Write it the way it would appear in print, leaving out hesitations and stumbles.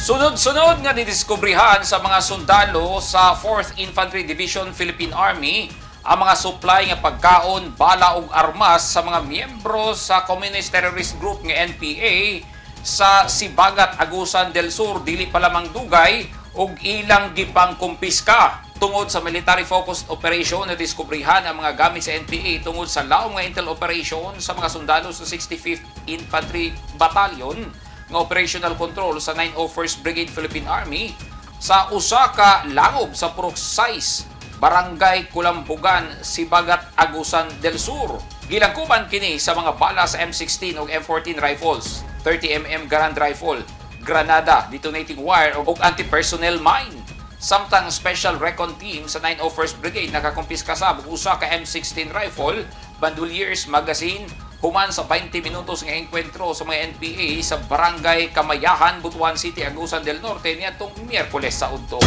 Sunod-sunod nga didiskubrihan sa mga sundalo sa 4th Infantry Division, Philippine Army, ang mga supply nga pagkaon, bala ug armas sa mga miyembro sa Communist Terrorist Group nga NPA sa Sibagat, Agusan del Sur dili pa lamang dugay ug ilang gipang kumpiska. Tungod sa military focused operation, na diskubrihan ang mga gamit sa NPA tungod sa laom nga intel operation sa mga sundalo sa 65th Infantry Battalion nga operational control sa 901st Brigade, Philippine Army, sa usa ka langob sa Purok 6, Barangay Kulambugan, Sibagat, Agusan del Sur. Gilangkuban kini sa mga bala sa M16 ug M14 rifles, 30 mm Garand rifle, granada, detonating wire ug anti-personnel mine. Samtang Special Recon Team sa 901st Brigade nakakumpiska sa usa ka M16 rifle, bandoliers, magazine, human sa 20 minutos nga engkwentro sa mga NPA sa Barangay Kamayahan, Butuan City, Agusan del Norte niadtong Miyerkules sa udto.